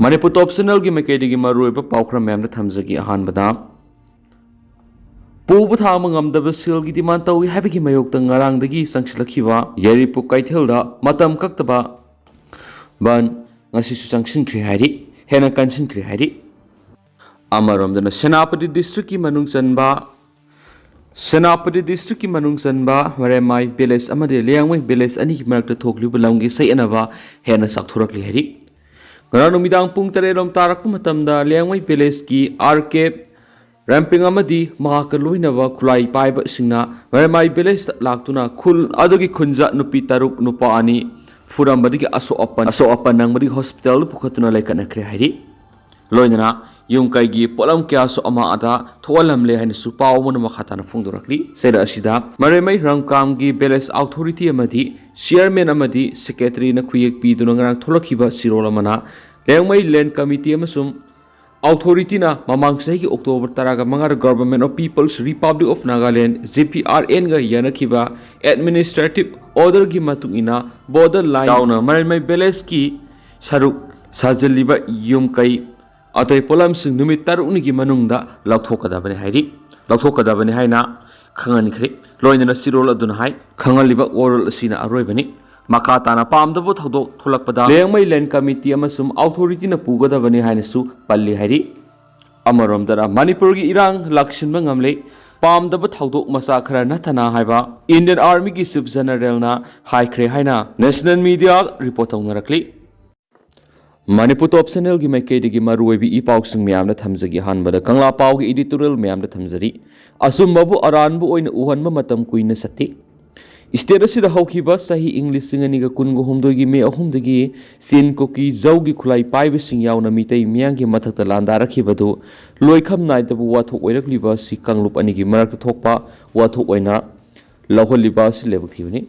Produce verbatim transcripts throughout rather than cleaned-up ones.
ꯃꯅꯤꯄꯨꯔ ꯇꯣꯞ ꯆꯦꯅꯦꯜꯒꯤ ꯃꯥꯏꯀꯩꯗꯒꯤ ꯃꯔꯨꯑꯣꯏꯕ ꯄꯥꯎ ꯈꯔ ꯃꯌꯥꯝꯗ ꯊꯝꯖꯒꯦ꯫ ꯑꯍꯥꯟꯕꯗ, ꯄꯨꯕ ꯊꯥꯡꯕ ꯉꯝꯗꯕ ꯁꯦꯜꯒꯤ ꯗꯤꯃꯥꯟ ꯇꯧꯏ ꯍꯥꯏꯕꯒꯤ ꯃꯥꯌꯣꯛꯇ ꯉꯔꯥꯡꯗꯒꯤ ꯆꯪꯁꯤꯜꯂꯛꯈꯤꯕ ꯌꯥꯏꯔꯤꯄꯣꯛ ꯀꯩꯊꯦꯜꯗ ꯃꯇꯝ ꯀꯛꯇꯕ ꯕꯟ ꯉꯁꯤꯁꯨ ꯆꯪꯁꯤꯟꯈ꯭ꯔꯦ ꯍꯥꯏꯔꯤ, ꯍꯦꯟꯅ ꯀꯟꯁꯤꯟꯈ꯭ꯔꯦ ꯍꯥꯏꯔꯤ꯫ ꯑꯃꯔꯣꯝꯗꯅ, ꯁꯦꯅꯥꯄꯇꯤ ꯗꯤꯁꯇ꯭ꯔꯤꯛꯀꯤ ꯃꯅꯨꯡ ꯆꯟꯕ ꯁꯦꯅꯥꯄꯇꯤ ꯗꯤꯁꯇ꯭ꯔꯤꯛꯀꯤ ꯃꯅꯨꯡ ꯆꯟꯕ ꯃꯔꯦꯃꯥꯏ ꯚꯤꯂꯦꯖ ꯑꯃꯗꯤ ꯂꯤꯌꯥꯡꯃꯩ ꯚꯤꯂꯦꯖ ꯑꯅꯤꯒꯤ ꯃꯔꯛꯇ ꯊꯣꯛꯂꯤꯕ ꯂꯝꯒꯤ ꯆꯌꯦꯠꯅꯕ ꯍꯦꯟꯅ ꯆꯥꯎꯊꯣꯔꯛꯂꯤ ꯍꯥꯏꯔꯤ꯫ ꯉꯔꯥꯡ ꯅꯨꯃꯤꯗꯥꯡ ꯄꯨꯡ ꯇꯔꯦꯠ ꯂꯣꯝ ꯇꯥꯔꯛꯄ ꯃꯇꯝꯗ ꯂꯤꯌꯥꯡꯃꯩ ꯚꯤꯂꯦꯖꯀꯤ ꯑꯥꯔ ꯀꯦ ꯔꯥꯝꯄꯤꯡ ꯑꯃꯗꯤ ꯃꯍꯥꯛꯀ ꯂꯣꯏꯅꯕ ꯈꯨꯠꯂꯥꯏ ꯄꯥꯏꯕꯁꯤꯡꯅ ꯃꯔꯦꯃꯥꯏ ꯚꯤꯂꯦꯖꯇ ꯂꯥꯛꯇꯨꯅ ꯈꯨꯜ ꯑꯗꯨꯒꯤ ꯈꯨꯟꯖꯥ ꯅꯨꯄꯤ ꯇꯔꯨꯛ ꯅꯨꯄꯥ ꯑꯅꯤ ꯐꯨꯔꯝꯕꯗꯒꯤ ꯑꯁꯣꯛ ꯑꯄꯟ ꯑꯁꯣꯛ ꯑꯄꯟ ꯅꯪꯕꯗꯒꯤ ꯍꯣꯁꯄꯤꯇꯥꯜꯗ ꯄꯨꯈꯠꯇꯨꯅ ꯂꯩꯈꯠꯅꯈ꯭ꯔꯦ ꯍꯥꯏꯔꯤ꯫ ꯂꯣꯏꯅꯅ ꯌꯨꯝ ꯀꯩꯒꯤ ꯄꯣꯠꯂꯝ ꯀꯌꯥꯁꯨ ꯑꯃꯥꯡ ꯑꯇꯥ ꯊꯣꯛꯍꯜꯂꯝꯂꯦ ꯍꯥꯏꯅꯁꯨ ꯄꯥꯎ ꯑꯃꯅ ꯃꯈꯥ ꯇꯥꯅ ꯐꯣꯡꯗꯣꯔꯛꯂꯤ꯫ ꯆꯩꯔꯛ ꯑꯁꯤꯗ ꯃꯔꯦꯃꯩ ꯔꯝꯀꯥꯝꯒꯤ ꯚꯤꯂꯦꯖ ꯑꯣꯊꯣꯔꯤꯇꯤ ꯑꯃꯗꯤ ꯆꯤꯌꯔꯃꯦꯟ ꯑꯃꯗꯤ ꯁꯦꯀ꯭ꯔꯦꯇꯔꯤꯅ ꯈꯨꯌꯦꯛ ꯄꯤꯗꯨꯅ ꯉꯔꯥꯡ ꯊꯣꯛꯂꯛꯈꯤꯕ ꯆꯤꯔꯣꯜ ꯑꯃꯅ ꯂꯦꯡꯃꯩ ꯂꯦꯟ ꯀꯃꯤꯇꯤ ꯑꯃꯁꯨꯡ ꯑꯣꯊꯣꯔꯤꯇꯤꯅ ꯃꯃꯥꯡ ꯆꯍꯤꯒꯤ ꯑꯣꯛꯇꯣꯕꯔ ꯇꯔꯥꯒ ꯃꯉꯥꯗ Government of People's Republic of Nagaland, G P R N ꯒ ꯌꯥꯅꯈꯤꯕ ꯑꯦꯗꯃꯤꯅꯤꯁꯇ꯭ꯔꯦꯇꯤꯚ ꯑꯣꯔꯗꯔꯒꯤ ꯃꯇꯨꯡ ꯏꯟꯅ ꯕꯣꯔꯗꯔ ꯂꯥꯏꯟ ꯌꯥꯎꯅ ꯃꯔꯦꯃꯩ ꯚꯤꯂꯦꯖꯀꯤ ꯁꯔꯨꯛ ꯁꯥꯖꯤꯜꯂꯤꯕ ꯌꯨꯝ ꯀꯩ ꯑꯇꯩ ꯄꯣꯠꯂꯝꯁꯤꯡ ꯅꯨꯃꯤꯠ ꯇꯔꯨꯛꯅꯤꯒꯤ ꯃꯅꯨꯡꯗ ꯂꯧꯊꯣꯛꯀꯗꯕꯅꯤ ꯍꯥꯏꯔꯤ꯫ ꯂꯧꯊꯣꯛꯀꯗꯕꯅꯤ ꯍꯥꯏꯅ ꯈꯪꯍꯟꯈ꯭ꯔꯦ꯫ ꯂꯣꯏꯅꯅ ꯆꯤꯔꯣꯜ ꯑꯗꯨꯅ ꯍꯥꯏ, ꯈꯪꯍꯜꯂꯤꯕ ꯋꯥꯔꯣꯜ ꯑꯁꯤꯅ ꯑꯔꯣꯏꯕꯅꯤ꯫ ꯃꯈꯥ ꯇꯥꯅ ꯄꯥꯝꯗꯕ ꯊꯧꯗꯣꯛ ꯊꯣꯛꯂꯛꯄꯗ ꯂꯦꯡꯃꯩ ꯂꯦꯟ ꯀꯃꯤꯇꯤ ꯑꯃꯁꯨꯡ ꯑꯣꯊꯣꯔꯤꯇꯤꯅ ꯄꯨꯒꯗꯕꯅꯤ ꯍꯥꯏꯅꯁꯨ ꯄꯜꯂꯤ ꯍꯥꯏꯔꯤ꯫ ꯑꯃꯔꯣꯝꯗꯅ ꯃꯅꯤꯄꯨꯔꯒꯤ ꯏꯔꯥꯡ ꯂꯥꯛꯁꯤꯟꯕ ꯉꯝꯂꯦ, ꯄꯥꯝꯗꯕ ꯊꯧꯗꯣꯛ ꯃꯆꯥ ꯈꯔ ꯅꯠꯇꯅ ꯍꯥꯏꯕ ꯏꯟꯗꯤꯌꯟ ꯑꯥꯔꯃꯤꯒꯤ ꯆꯤꯐ ꯖꯦꯅꯔꯦꯜꯅ ꯍꯥꯏꯈ꯭ꯔꯦ ꯍꯥꯏꯅ ꯅꯦꯁꯅꯦꯜ ꯃꯤꯗꯤꯌꯥ ꯔꯤꯄꯣꯔꯠ ꯇꯧꯅꯔꯛꯂꯤ꯫ ꯃꯅꯤꯄꯨꯔ ꯇꯣꯞ ꯆꯦꯅꯦꯜꯒꯤ ꯃꯥꯏꯀꯩꯗꯒꯤ ꯃꯔꯨꯑꯣꯏꯕ ꯏ ꯄꯥꯎꯁꯤꯡ ꯃꯌꯥꯝꯗ ꯊꯝꯖꯒꯦ꯫ ꯑꯍꯥꯟꯕꯗ ꯀꯪꯂꯥ ꯄꯥꯎꯒꯤ ꯏꯗꯤꯇꯣꯔꯤꯌꯦꯜ ꯃꯌꯥꯝꯗ ꯊꯝꯖꯔꯤ꯫ ꯑꯆꯨꯝꯕꯕꯨ ꯑꯔꯥꯟꯕ ꯑꯣꯏꯅ ꯎꯍꯟꯕ ꯃꯇꯝ ꯀꯨꯏꯅ ꯆꯠꯇꯦ꯫ ꯁ꯭ꯇꯦꯠ ꯑꯁꯤꯗ ꯍꯧꯈꯤꯕ ꯆꯍꯤ ꯏꯪ ꯂꯤꯁꯤꯡ ꯑꯅꯤꯒ ꯀꯨꯟꯒ ꯍꯨꯝꯗꯣꯏꯒꯤ ꯃꯦ ꯑꯍꯨꯝꯗꯒꯤ ꯆꯤꯟ, ꯀꯨꯀꯤ, ꯖꯧꯒꯤ ꯈꯨꯠꯂꯥꯏ ꯄꯥꯏꯕꯁꯤꯡ ꯌꯥꯎꯅ ꯃꯤꯇꯩ ꯃꯤꯌꯥꯝꯒꯤ ꯃꯊꯛꯇ ꯂꯥꯟꯗꯥꯔꯛꯈꯤꯕꯗꯨ ꯂꯣꯏꯈꯝ ꯅꯥꯏꯗꯕ ꯋꯥꯊꯣꯛ ꯑꯣꯏꯔꯛꯂꯤꯕ ꯑꯁꯤ ꯀꯥꯡꯂꯨꯞ ꯑꯅꯤꯒꯤ ꯃꯔꯛꯇ ꯊꯣꯛꯄ ꯋꯥꯊꯣꯛ ꯑꯣꯏꯅ ꯂꯧꯍꯜꯂꯤꯕ ꯑꯁꯤ ꯂꯥꯏꯕꯛ ꯊꯤꯕꯅꯤ꯫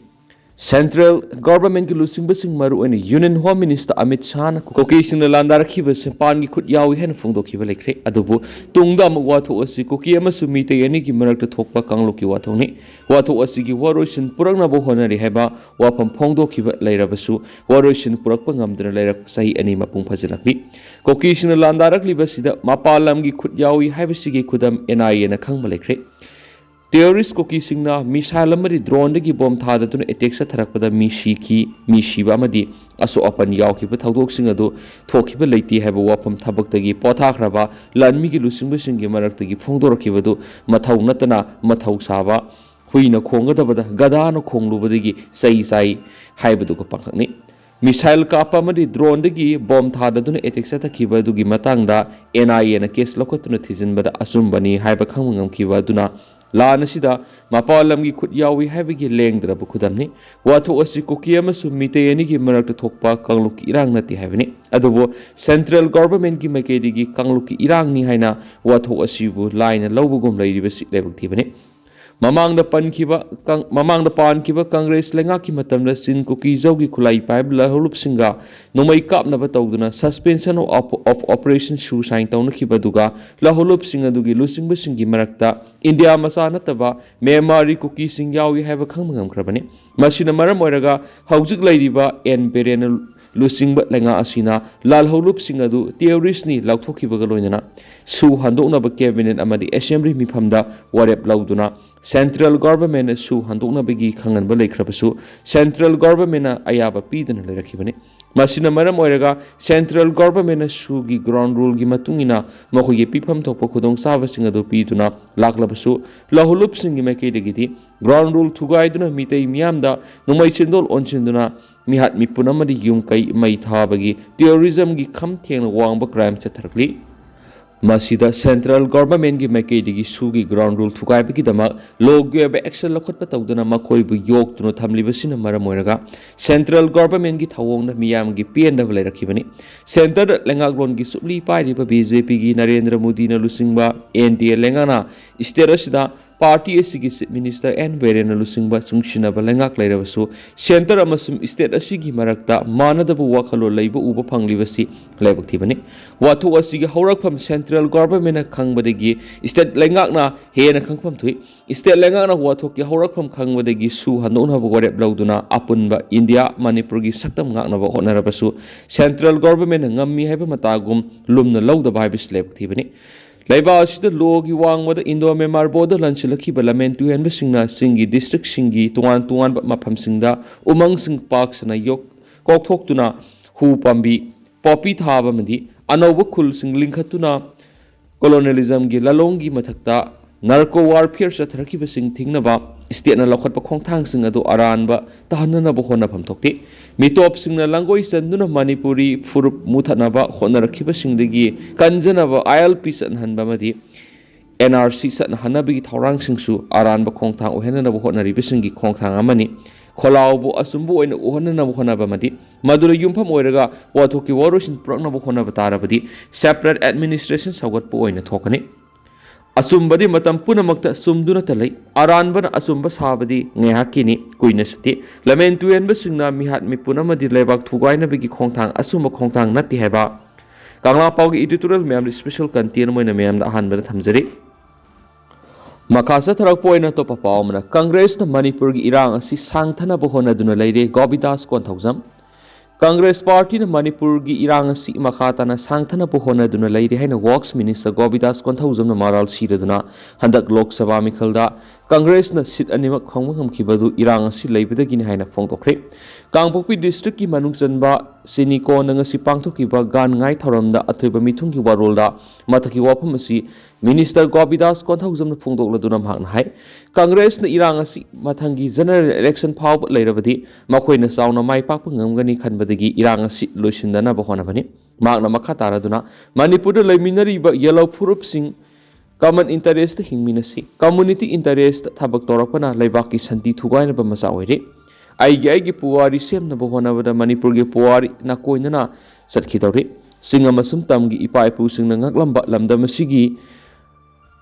Central Governmentꯀꯤ ꯂꯨꯆꯤꯡꯕꯁꯤꯡ, ꯃꯔꯨꯑꯣꯏꯅ Union Home Minister ꯑꯃꯤꯠ ꯁꯥꯍꯅ ꯀꯨꯀꯤꯁꯤꯡꯅ ꯂꯥꯟꯗꯥꯔꯛꯈꯤꯕꯁꯦ ꯄꯥꯟꯒꯤ ꯈꯨꯠ ꯌꯥꯎꯏ ꯍꯥꯏꯅ ꯐꯣꯡꯗꯣꯛꯈꯤꯕ ꯂꯩꯈ꯭ꯔꯦ꯫ ꯑꯗꯨꯕꯨ ꯇꯨꯡꯗ ꯑꯃꯨꯛ ꯋꯥꯊꯣꯛ ꯑꯁꯤ ꯀꯨꯀꯤ ꯑꯃꯁꯨꯡ ꯃꯤꯇꯩ ꯑꯅꯤꯒꯤ ꯃꯔꯛꯇ ꯊꯣꯛꯄ ꯀꯥꯡꯂꯨꯞꯀꯤ ꯋꯥꯊꯣꯛꯅꯤ꯫ ꯋꯥꯊꯣꯛ ꯑꯁꯤꯒꯤ ꯋꯥꯔꯣꯏꯁꯤꯟ ꯄꯨꯔꯛꯅꯕ ꯍꯣꯠꯅꯔꯤ ꯍꯥꯏꯕ ꯋꯥꯐꯝ ꯐꯣꯡꯗꯣꯛꯈꯤꯕ ꯂꯩꯔꯕꯁꯨ, ꯋꯥꯔꯣꯏꯁꯤꯟ ꯄꯨꯔꯛꯄ ꯉꯝꯗꯅ ꯂꯩꯔꯛꯄ ꯆꯍꯤ ꯑꯅꯤ ꯃꯄꯨꯡ ꯐꯥꯖꯤꯜꯂꯛꯂꯤ꯫ ꯀꯨꯀꯤꯁꯤꯡꯅ ꯂꯥꯟꯗꯥꯔꯛꯂꯤꯕꯁꯤꯗ ꯃꯄꯥꯟ ꯂꯝꯒꯤ ꯈꯨꯠ ꯌꯥꯎꯏ ꯍꯥꯏꯕꯁꯤꯒꯤ ꯈꯨꯗꯝ NIAꯅ ꯈꯪꯕ ꯂꯩꯈ꯭ꯔꯦ꯫ Terrorist ꯀꯨꯀꯤꯁꯤꯡꯅ missile ꯑꯃꯗꯤ droneꯗꯒꯤ ꯕꯣꯝ ꯊꯥꯗꯗꯨꯅ attack ꯆꯠꯊꯔꯛꯄꯗ ꯃꯤ ꯁꯤꯈꯤ, ꯃꯤ ꯁꯤꯕ ꯑꯃꯗꯤ ꯑꯁꯣꯛ ꯑꯄꯟ ꯌꯥꯎꯈꯤꯕ ꯊꯧꯗꯣꯛꯁꯤꯡ ꯑꯗꯨ ꯊꯣꯛꯈꯤꯕ ꯂꯩꯇꯦ ꯍꯥꯏꯕ ꯋꯥꯐꯝ ꯊꯕꯛꯇꯒꯤ ꯄꯣꯊꯥꯈ꯭ꯔꯕ ꯂꯥꯟꯃꯤꯒꯤ ꯂꯨꯆꯤꯡꯕꯁꯤꯡꯒꯤ ꯃꯔꯛꯇꯒꯤ ꯐꯣꯡꯗꯣꯔꯛꯈꯤꯕꯗꯨ ꯃꯊꯧ ꯅꯠꯇꯅ ꯃꯊꯧ ꯁꯥꯕ, ꯍꯨꯏꯅ ꯈꯣꯡꯒꯗꯕꯗ ꯒꯙꯥꯅ ꯈꯣꯡꯂꯨꯕꯗꯒꯤ ꯆꯩ ꯆꯥꯏ ꯍꯥꯏꯕꯗꯨꯒ ꯄꯥꯡꯈꯛꯅꯤ꯫ Missile ꯀꯥꯞꯄ ꯑꯃꯗꯤ droneꯗꯒꯤ ꯕꯣꯝ ꯊꯥꯗꯗꯨꯅ attack ꯆꯠꯊꯈꯤꯕ ꯑꯗꯨꯒꯤ ꯃꯇꯥꯡꯗ NIAꯅ case ꯂꯧꯈꯠꯇꯨꯅ ꯊꯤꯖꯤꯟꯕꯗ ꯑꯆꯨꯝꯕꯅꯤ ꯍꯥꯏꯕ ꯈꯪꯕ ꯉꯝꯈꯤꯕ ꯑꯗꯨꯅ ꯂꯥꯟ ꯑꯁꯤꯗ ꯃꯄꯥꯟ ꯂꯝꯒꯤ ꯈꯨꯠ ꯌꯥꯎꯏ ꯍꯥꯏꯕꯒꯤ ꯂꯦꯡꯗ꯭ꯔꯕ ꯈꯨꯗꯝꯅꯤ꯫ ꯋꯥꯊꯣꯛ ꯑꯁꯤ ꯀꯨꯀꯤ ꯑꯃꯁꯨꯡ ꯃꯤꯇꯩ ꯑꯅꯤꯒꯤ ꯃꯔꯛꯇ ꯊꯣꯛꯄ ꯀꯥꯡꯂꯨꯞꯀꯤ ꯏꯔꯥꯡ ꯅꯠꯇꯦ ꯍꯥꯏꯕꯅꯤ꯫ ꯑꯗꯨꯕꯨ Central Governmentꯀꯤ ꯃꯥꯏꯀꯩꯗꯒꯤ ꯀꯥꯡꯂꯨꯞꯀꯤ ꯏꯔꯥꯡꯅꯤ ꯍꯥꯏꯅ ꯋꯥꯊꯣꯛ ꯑꯁꯤꯕꯨ ꯂꯥꯏꯅ ꯂꯧꯕꯒꯨꯝ ꯂꯩꯔꯤꯕꯁꯤ ꯂꯥꯏꯕꯛ ꯊꯤꯕꯅꯤ꯫ ꯃꯃꯥꯡꯗ ꯄꯟꯈꯤꯕ ꯀꯪ-, ꯃꯃꯥꯡꯗ ꯄꯥꯟꯈꯤꯕ ꯀꯪꯒ꯭ꯔꯦꯁ ꯂꯩꯉꯥꯛꯀꯤ ꯃꯇꯝꯗ ꯆꯤꯡ ꯀꯨꯀꯤ ꯖꯧꯒꯤ ꯈꯨꯠꯂꯥꯏ ꯄꯥꯏꯕ ꯂꯥꯜꯍꯧꯂꯨꯞꯁꯤꯡꯒ ꯅꯣꯡꯃꯩ ꯀꯥꯞꯅꯕ ꯇꯧꯗꯨꯅ Suspension of Op-, of Operation ꯁꯨ sign ꯇꯧꯅꯈꯤꯕ ꯑꯗꯨꯒ ꯂꯥꯜꯍꯧꯂꯨꯞꯁꯤꯡ ꯑꯗꯨꯒꯤ ꯂꯨꯆꯤꯡꯕꯁꯤꯡꯒꯤ ꯃꯔꯛꯇ ꯏꯟꯗꯤꯌꯥ ꯃꯆꯥ ꯅꯠꯇꯕ ꯃ꯭ꯌꯥꯟꯃꯥꯔꯒꯤ ꯀꯨꯀꯤꯁꯤꯡ ꯌꯥꯎꯏ ꯍꯥꯏꯕ ꯈꯪꯕ ꯉꯝꯈ꯭ꯔꯕꯅꯤ꯫ ꯃꯁꯤꯅ ꯃꯔꯝ ꯑꯣꯏꯔꯒ ꯍꯧꯖꯤꯛ ꯂꯩꯔꯤꯕ ꯑꯦꯟ ꯕꯤꯔꯦꯟꯅ ꯂꯨꯆꯤꯡꯕ ꯂꯩꯉꯥꯛ ꯑꯁꯤꯅ ꯂꯥꯜꯍꯧꯂꯨꯞꯁꯤꯡ ꯑꯗꯨ terroristꯅꯤ ꯂꯥꯎꯊꯣꯛꯈꯤꯕꯒ ꯂꯣꯏꯅꯅ ꯁꯨ ꯍꯟꯗꯣꯛꯅꯕ cabinet ꯑꯃꯗꯤ assembly ꯃꯤꯐꯝꯗ ꯋꯥꯔꯦꯞ ꯂꯧꯗꯨꯅ Central Governmentꯅ ꯁꯨ ꯍꯟꯗꯣꯛꯅꯕꯒꯤ ꯈꯪꯍꯟꯕ ꯂꯩꯈ꯭ꯔꯕꯁꯨ Central Governmentꯅ ꯑꯌꯥꯕ ꯄꯤꯗꯅ ꯂꯩꯔꯛꯈꯤꯕꯅꯤ꯫ ꯃꯁꯤꯅ ꯃꯔꯝ ꯑꯣꯏꯔꯒ Central Governmentꯅ ꯁꯨꯒꯤ ground ruleꯒꯤ ꯃꯇꯨꯡ ꯏꯟꯅ ꯃꯈꯣꯏꯒꯤ ꯄꯤꯐꯝ ꯊꯣꯛꯄ ꯈꯨꯗꯣꯡꯆꯥꯕꯁꯤꯡ ꯑꯗꯨ ꯄꯤꯗꯨꯅ ꯂꯥꯛꯂꯕꯁꯨ ꯂꯥꯜꯍꯧꯂꯨꯞꯁꯤꯡꯒꯤ ꯃꯥꯏꯀꯩꯗꯒꯤꯗꯤ ground rule ꯊꯨꯒꯥꯏꯗꯨꯅ ꯃꯤꯇꯩ ꯃꯤꯌꯥꯝꯗ ꯅꯣꯡꯃꯩ ꯁꯦꯟꯗꯣꯜ ꯑꯣꯟꯁꯤꯟꯗꯨꯅ ꯃꯤꯍꯥꯠ ꯃꯤꯄꯨꯟ ꯑꯃꯗꯤ ꯌꯨꯝ ꯀꯩ ꯃꯩ ꯊꯥꯕꯒꯤ terrorismꯒꯤ ꯈꯝ ꯊꯦꯡꯅ ꯋꯥꯡꯕ crime ꯆꯠꯊꯔꯛꯂꯤ꯫ ꯃꯁꯤꯗ Central Governmentꯒꯤ ꯃꯥꯏꯀꯩꯗꯒꯤ ꯁꯨꯒꯤ ground rule ꯊꯨꯒꯥꯏꯕꯒꯤꯗꯃꯛ ꯂꯣꯒꯤ ꯑꯣꯏꯕ action ꯂꯧꯈꯠꯄ ꯇꯧꯗꯨꯅ ꯃꯈꯣꯏꯕꯨ ꯌꯣꯛꯇꯨꯅ ꯊꯝꯂꯤꯕꯁꯤꯅ ꯃꯔꯝ ꯑꯣꯏꯔꯒ Central Governmentꯒꯤ ꯊꯧꯑꯣꯡꯗ ꯃꯤꯌꯥꯝꯒꯤ ꯄꯦꯟꯗꯕ ꯂꯩꯔꯛꯈꯤꯕꯅꯤ꯫ Centreꯗ ꯂꯩꯉꯥꯛꯂꯣꯟꯒꯤ ꯆꯨꯞꯂꯤ ꯄꯥꯏꯔꯤꯕ BJPꯒꯤ ꯅꯔꯦꯟꯗ꯭ꯔ ꯃꯣꯗꯤꯅ ꯂꯨꯆꯤꯡꯕ NDA ꯂꯩꯉꯥꯛꯅ state ꯑꯁꯤꯗ ꯄꯥꯔꯇꯤ ꯑꯁꯤꯒꯤ ꯆꯤꯐ ꯃꯤꯅꯤꯁꯇꯔ ꯑꯦꯟ ꯕꯤꯔꯦꯟꯅ ꯂꯨꯆꯤꯡꯕ ꯆꯨꯡꯁꯤꯟꯅꯕ ꯂꯩꯉꯥꯛ ꯂꯩꯔꯕꯁꯨ, ꯁꯦꯟꯇꯔ ꯑꯃꯁꯨꯡ ꯁ꯭ꯇꯦꯠ ꯑꯁꯤꯒꯤ ꯃꯔꯛꯇ ꯃꯥꯟꯅꯗꯕ ꯋꯥꯈꯜꯂꯣꯟ ꯂꯩꯕ ꯎꯕ ꯐꯪꯂꯤꯕꯁꯤ ꯂꯥꯏꯕꯛ ꯊꯤꯕꯅꯤ꯫ ꯋꯥꯊꯣꯛ ꯑꯁꯤꯒꯤ ꯍꯧꯔꯛꯐꯝ ꯁꯦꯟꯇ꯭ꯔꯦꯜ ꯒꯣꯚꯔꯟꯃꯦꯟꯠꯅ ꯈꯪꯕꯗꯒꯤ ꯁ꯭ꯇꯦꯠ ꯂꯩꯉꯥꯛꯅ ꯍꯦꯟꯅ ꯈꯪꯐꯝ ꯊꯣꯛꯏ꯫ ꯁ꯭ꯇꯦꯠ ꯂꯩꯉꯥꯛꯅ ꯋꯥꯊꯣꯛꯀꯤ ꯍꯧꯔꯛꯐꯝ ꯈꯪꯕꯗꯒꯤ ꯁꯨ ꯍꯟꯗꯣꯛꯅꯕ ꯋꯥꯔꯦꯞ ꯂꯧꯗꯨꯅ ꯑꯄꯨꯟꯕ ꯏꯟꯗꯤꯌꯥ ꯃꯅꯤꯄꯨꯔꯒꯤ ꯁꯛꯇꯝ ꯉꯥꯛꯅꯕ ꯍꯣꯠꯅꯔꯕꯁꯨ, ꯁꯦꯟꯇ꯭ꯔꯦꯜ ꯒꯣꯚꯔꯟꯃꯦꯟꯠꯅ ꯉꯝꯃꯤ ꯍꯥꯏꯕ ꯃꯇꯥꯒꯨꯝ ꯂꯨꯝꯅ ꯂꯧꯗꯕ ꯍꯥꯏꯕꯁꯤ ꯂꯥꯏꯕꯛ ꯊꯤꯕꯅꯤ꯫ ꯂꯩꯕꯥꯛ ꯑꯁꯤꯗ ꯂꯣꯒꯤ ꯋꯥꯡꯃꯗ ꯏꯟꯗꯣ ꯃ꯭ꯌꯥꯟꯃꯥꯔ ꯕꯣꯔꯗꯔ ꯂꯥꯟꯁꯤꯜꯂꯛꯈꯤꯕ ꯂꯝꯃꯦꯟ ꯇꯨꯍꯦꯟꯕꯁꯤꯡꯅ ꯆꯤꯡꯒꯤ ꯗꯤꯁꯇ꯭ꯔꯤꯛꯁꯤꯡꯒꯤ ꯇꯣꯉꯥꯟ ꯇꯣꯉꯥꯟꯕ ꯃꯐꯝꯁꯤꯡꯗ ꯎꯃꯪꯁꯤꯡ ꯄꯥꯛ ꯁꯟꯅ ꯌꯣꯛ-, ꯀꯣꯛꯊꯣꯛꯇꯨꯅ ꯍꯨ ꯄꯥꯝꯕꯤ, ꯄꯣꯄꯤ ꯊꯥꯕ ꯑꯃꯗꯤ ꯑꯅꯧꯕ ꯈꯨꯜꯁꯤꯡ ꯂꯤꯡꯈꯠꯇꯨꯅ ꯀꯣꯂꯣꯅꯤꯌꯦꯂꯤꯖꯝꯒꯤ ꯂꯥꯂꯣꯡꯒꯤ ꯃꯊꯛꯇ ꯅꯥꯔꯀꯣ ꯋꯥꯔꯐꯤꯌꯔ ꯆꯠꯊꯔꯛꯈꯤꯕꯁꯤꯡ ꯊꯤꯡꯅꯕ ꯁ꯭ꯇꯦꯠꯅ ꯂꯧꯈꯠꯄ ꯈꯣꯡꯊꯥꯡꯁꯤꯡ ꯑꯗꯨ ꯑꯔꯥꯟꯕ ꯇꯥꯍꯟꯅꯅꯕ ꯍꯣꯠꯅꯐꯝ ꯊꯣꯛꯇꯦ꯫ ꯃꯤꯇꯣꯞꯁꯤꯡꯅ ꯂꯥꯡꯒꯣꯏ ꯆꯟꯗꯨꯅ ꯃꯅꯤꯄꯨꯔꯤ ꯐꯨꯔꯨꯞ ꯃꯨꯊꯠꯅꯕ ꯍꯣꯠꯅꯔꯛꯈꯤꯕꯁꯤꯡꯗꯒꯤ ꯀꯟꯖꯅꯕ ꯑꯥꯏ ꯑꯦꯜ ꯄꯤ ꯆꯠꯅꯍꯟꯕ ꯑꯃꯗꯤ ꯑꯦꯟ ꯑꯥꯔ ꯁꯤ ꯆꯠꯅꯍꯟꯅꯕꯒꯤ ꯊꯧꯔꯥꯡꯁꯤꯡꯁꯨ ꯑꯔꯥꯟꯕ ꯈꯣꯡꯊꯥꯡ ꯑꯣꯏꯍꯟꯅꯅꯕ ꯍꯣꯠꯅꯔꯤꯕꯁꯤꯡꯒꯤ ꯈꯣꯡꯊꯥꯡ ꯑꯃꯅꯤ꯫ ꯈꯣꯜꯂꯥꯎꯕꯨ ꯑꯆꯨꯝꯕ ꯑꯣꯏꯅ ꯎꯍꯟꯅꯅꯕ ꯍꯣꯠꯅꯕ ꯑꯃꯗꯤ ꯃꯗꯨꯗ ꯌꯨꯝꯐꯝ ꯑꯣꯏꯔꯒ ꯋꯥꯊꯣꯛꯀꯤ ꯋꯥꯔꯣꯏꯁꯤꯟ ꯄꯨꯔꯛꯅꯕ ꯍꯣꯠꯅꯕ ꯇꯥꯔꯕꯗꯤ ꯁꯦꯄꯔꯦꯠ ꯑꯦꯗꯃꯤꯅꯤꯁꯇ꯭ꯔꯦꯁꯟ ꯁꯧꯒꯠꯄ ꯑꯣꯏꯅ ꯊꯣꯛꯀꯅꯤ꯫ ꯑꯆꯨꯝꯕꯗꯤ ꯃꯇꯝ ꯄꯨꯝꯅꯃꯛꯇ ꯆꯨꯝꯗꯨꯅꯇ ꯂꯩ꯫ ꯑꯔꯥꯟꯕꯅ ꯑꯆꯨꯝꯕ ꯁꯥꯕꯗꯤ ꯉꯥꯏꯍꯥꯛꯀꯤꯅꯤ, ꯀꯨꯏꯅ ꯆꯠꯇꯦ꯫ ꯂꯝꯃꯦꯟ ꯇꯨꯍꯦꯟꯕꯁꯤꯡꯅ ꯃꯤꯍꯥꯠ ꯃꯤꯄꯨꯟ ꯑꯃꯗꯤ ꯂꯩꯕꯥꯛ ꯊꯨꯒꯥꯏꯅꯕꯒꯤ ꯈꯣꯡꯊꯥꯡ ꯑꯆꯨꯝꯕ ꯈꯣꯡꯊꯥꯡ ꯅꯠꯇꯦ ꯍꯥꯏꯕ ꯀꯪꯂꯥ ꯄꯥꯎꯒꯤ editorial ꯃꯌꯥꯝꯗ special content ꯑꯣꯏꯅ ꯃꯌꯥꯝꯗ ꯑꯍꯥꯟꯕꯗ ꯊꯝꯖꯔꯤ꯫ ꯃꯈꯥ ꯆꯠꯊꯔꯛꯄ ꯑꯣꯏꯅ ꯑꯇꯣꯞꯄ ꯄꯥꯎ ꯑꯃꯅ, ꯀꯪꯒ꯭ꯔꯦꯁꯅ ꯃꯅꯤꯄꯨꯔꯒꯤ ꯏꯔꯥꯡ ꯑꯁꯤ ꯁꯥꯡꯊꯅꯕ ꯍꯣꯠꯅꯗꯨꯅ ꯂꯩꯔꯦ, ꯒꯣꯕꯤꯗꯥꯁ ꯀꯣꯟꯊꯧꯖꯝ꯫ ꯀꯪꯒ꯭ꯔꯦꯁ ꯄꯥꯔꯇꯤꯅ ꯃꯅꯤꯄꯨꯔꯒꯤ ꯏꯔꯥꯡ ꯑꯁꯤ ꯃꯈꯥ ꯇꯥꯅ ꯁꯥꯡꯊꯅꯕ ꯍꯣꯠꯅꯗꯨꯅ ꯂꯩꯔꯤ ꯍꯥꯏꯅ ꯋꯥꯔꯛꯁ ꯃꯤꯅꯤꯁꯇꯔ ꯒꯣꯕꯤꯗꯥꯁ ꯀꯣꯟꯊꯧꯖꯝꯅ ꯃꯔꯥꯜ ꯁꯤꯔꯗꯨꯅ ꯍꯟꯗꯛ ꯂꯣꯛ ꯁꯚꯥ ꯃꯤꯈꯜꯗ ꯀꯪꯒ꯭ꯔꯦꯁꯅ ꯁꯤꯠ ꯑꯅꯤꯃꯛ ꯐꯪꯕ ꯉꯝꯈꯤꯕ ꯑꯗꯨ ꯏꯔꯥꯡ ꯑꯁꯤ ꯂꯩꯕꯗꯒꯤꯅꯤ ꯍꯥꯏꯅ ꯐꯣꯡꯗꯣꯛꯈ꯭ꯔꯦ꯫ ꯀꯥꯡꯄꯣꯛꯄꯤ ꯗꯤꯁꯇ꯭ꯔꯤꯛꯀꯤ ꯃꯅꯨꯡ ꯆꯟꯕ ꯆꯤꯅꯤꯀꯣꯟꯗ ꯉꯁꯤ ꯄꯥꯡꯊꯣꯛꯈꯤꯕ ꯒꯥꯟ ꯉꯥꯏ ꯊꯧꯔꯝꯗ ꯑꯊꯣꯏꯕ ꯃꯤꯊꯨꯡꯒꯤ ꯋꯥꯔꯣꯜꯗ ꯃꯊꯛꯀꯤ ꯋꯥꯐꯝ ꯑꯁꯤ ꯃꯤꯅꯤꯁꯇꯔ ꯒꯣꯕꯤꯗꯥꯁ ꯀꯣꯟꯊꯧꯖꯝꯅ ꯐꯣꯡꯗꯣꯛꯂꯗꯨꯅ ꯃꯍꯥꯛꯅ ꯍꯥꯏ, ꯀꯪꯒ꯭ꯔꯦꯁꯅ ꯏꯔꯥꯡ ꯑꯁꯤ ꯃꯊꯪꯒꯤ ꯖꯦꯅꯔꯦꯜ ꯏꯂꯦꯛꯁꯟ ꯐꯥꯎꯕ ꯂꯩꯔꯕꯗꯤ ꯃꯈꯣꯏꯅ ꯆꯥꯎꯅ ꯃꯥꯏ ꯄꯥꯛꯄ ꯉꯝꯒꯅꯤ ꯈꯟꯕꯗꯒꯤ ꯏꯔꯥꯡ ꯑꯁꯤ ꯂꯣꯏꯁꯤꯟꯗꯅꯕ ꯍꯣꯠꯅꯕꯅꯤ꯫ ꯃꯍꯥꯛꯅ ꯃꯈꯥ ꯇꯥꯔꯗꯨꯅ ꯃꯅꯤꯄꯨꯔꯗ ꯂꯩꯃꯤꯟꯅꯔꯤꯕ ꯌꯦꯜꯂꯧ ꯐꯨꯔꯨꯞꯁꯤꯡ common interest ꯍꯤꯡꯃꯤꯟꯅꯁꯤ, community interest ꯊꯕꯛ ꯇꯧꯔꯛꯄꯅ ꯂꯩꯕꯥꯛꯀꯤ ꯁꯥꯟꯇꯤ ꯊꯨꯒꯥꯏꯅꯕ ꯃꯆꯥꯛ ꯑꯣꯏꯔꯦ꯫ ꯑꯩꯒꯤ ꯑꯩꯒꯤ ꯄꯨꯋꯥꯔꯤ ꯁꯦꯝꯅꯕ ꯍꯣꯠꯅꯕꯗ ꯃꯅꯤꯄꯨꯔꯒꯤ ꯄꯨꯋꯥꯔꯤ ꯅꯥꯀꯣꯏꯅꯅ ꯆꯠꯈꯤꯗꯧꯔꯤ꯫ ꯆꯤꯡ ꯑꯃꯁꯨꯡ ꯇꯝꯒꯤ ꯏꯄꯥ ꯏꯄꯨꯁꯤꯡꯅ ꯉꯥꯛꯂꯝꯕ ꯂꯝꯗꯝ ꯑꯁꯤꯒꯤ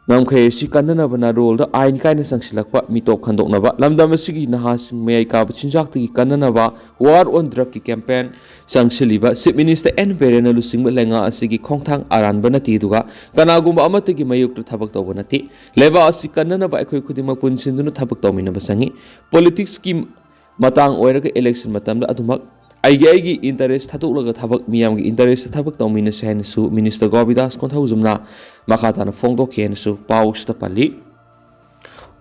ꯉꯝꯈꯩ ꯑꯁꯤ ꯀꯟꯅꯅꯕ ꯅꯥꯔꯣꯜꯗ ꯑꯥꯏꯟ ꯀꯥꯏꯅ ꯆꯪꯁꯤꯜꯂꯛꯄ ꯃꯤꯇꯣꯞ ꯈꯟꯗꯣꯛꯅꯕ, ꯂꯝꯗꯝ ꯑꯁꯤꯒꯤ ꯅꯍꯥꯁꯤꯡ ꯃꯌꯥꯏ ꯀꯥꯕ ꯆꯤꯟꯖꯥꯛꯇꯒꯤ ꯀꯟꯅꯅꯕ War on Drugꯀꯤ ꯀꯦꯝꯄꯦꯟ ꯆꯪꯁꯤꯜꯂꯤꯕ Chief Minister ꯑꯦꯟ ꯕꯤꯔꯦꯟꯅ ꯂꯨꯆꯤꯡꯕ ꯂꯩꯉꯥꯛ ꯑꯁꯤꯒꯤ ꯈꯣꯡꯊꯥꯡ ꯑꯔꯥꯟꯕ ꯅꯠꯇꯦ, ꯑꯗꯨꯒ ꯀꯅꯥꯒꯨꯝꯕ ꯑꯃꯠꯇꯒꯤ ꯃꯥꯌꯣꯛꯇ ꯊꯕꯛ ꯇꯧꯕ ꯅꯠꯇꯦ꯫ ꯂꯩꯕꯥꯛ ꯑꯁꯤ ꯀꯟꯅꯅꯕ ꯑꯩꯈꯣꯏ ꯈꯨꯗꯤꯡꯃꯛ ꯄꯨꯟꯁꯤꯟꯗꯨꯅ ꯊꯕꯛ ꯇꯧꯃꯤꯟꯅꯕ ꯆꯪꯏ꯫ Politicsꯀꯤ ꯃꯇꯥꯡ ꯑꯣꯏꯔꯒ election ꯃꯇꯝꯗ ꯑꯗꯨꯃꯛ ꯑꯩꯒꯤ ꯑꯩꯒꯤ interest ꯊꯥꯗꯣꯛꯂꯒ ꯊꯕꯛ, ꯃꯤꯌꯥꯝꯒꯤ interestꯇ ꯊꯕꯛ ꯇꯧꯃꯤꯟꯅꯁꯤ ꯍꯥꯏꯅꯁꯨ Minister ꯒꯣꯕꯤꯟꯗꯥꯁ ꯀꯣꯟꯊꯧꯖꯝꯅ ꯃꯈꯥ ꯇꯥꯅ ꯐꯣꯡꯗꯣꯛꯈꯤ ꯍꯥꯏꯅꯁꯨ ꯄꯥꯎꯁꯤꯗ ꯄꯜꯂꯤ꯫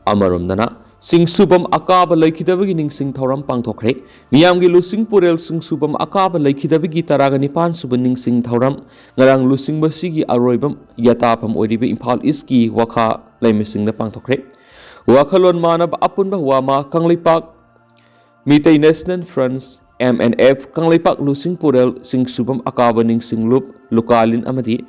ꯑꯃꯔꯣꯝꯗꯅ, ꯆꯤꯡꯁꯨꯕꯝ ꯑꯀꯥꯕ ꯂꯩꯈꯤꯗꯕꯒꯤ ꯅꯤꯡꯁꯤꯡ ꯊꯧꯔꯝ ꯄꯥꯡꯊꯣꯛꯈ꯭ꯔꯦ꯫ ꯃꯤꯌꯥꯝꯒꯤ ꯂꯨꯆꯤꯡ ꯄꯨꯔꯦꯜ ꯆꯤꯡꯁꯨꯕꯝ ꯑꯀꯥꯕ ꯂꯩꯈꯤꯗꯕꯒꯤ ꯇꯔꯥꯒ ꯅꯤꯄꯥꯟ ꯁꯨꯕ ꯅꯤꯡꯁꯤꯡ ꯊꯧꯔꯝ ꯉꯔꯥꯡ ꯂꯨꯆꯤꯡꯕꯁꯤꯒꯤ ꯑꯔꯣꯏꯕ ꯌꯥꯇꯥꯐꯝ ꯑꯣꯏꯔꯤꯕ ꯏꯝꯐꯥꯜ ꯏꯁꯀꯤ ꯋꯥꯈꯥ ꯂꯩꯃꯁꯤꯡꯗ ꯄꯥꯡꯊꯣꯛꯈ꯭ꯔꯦ꯫ ꯋꯥꯈꯜꯂꯣꯟ ꯃꯥꯟꯅꯕ ꯑꯄꯨꯟꯕ ꯋꯥꯃꯥ Kangleipak Meitei National Front, M N F, Kangleipak ꯂꯨꯆꯤꯡ ꯄꯨꯔꯦꯜ ꯆꯤꯡꯁꯨꯕꯝ ꯑꯀꯥꯕ ꯅꯤꯡꯁꯤꯡꯂꯨꯞ ꯂꯨꯀꯥꯂꯤꯟ ꯑꯃꯗꯤ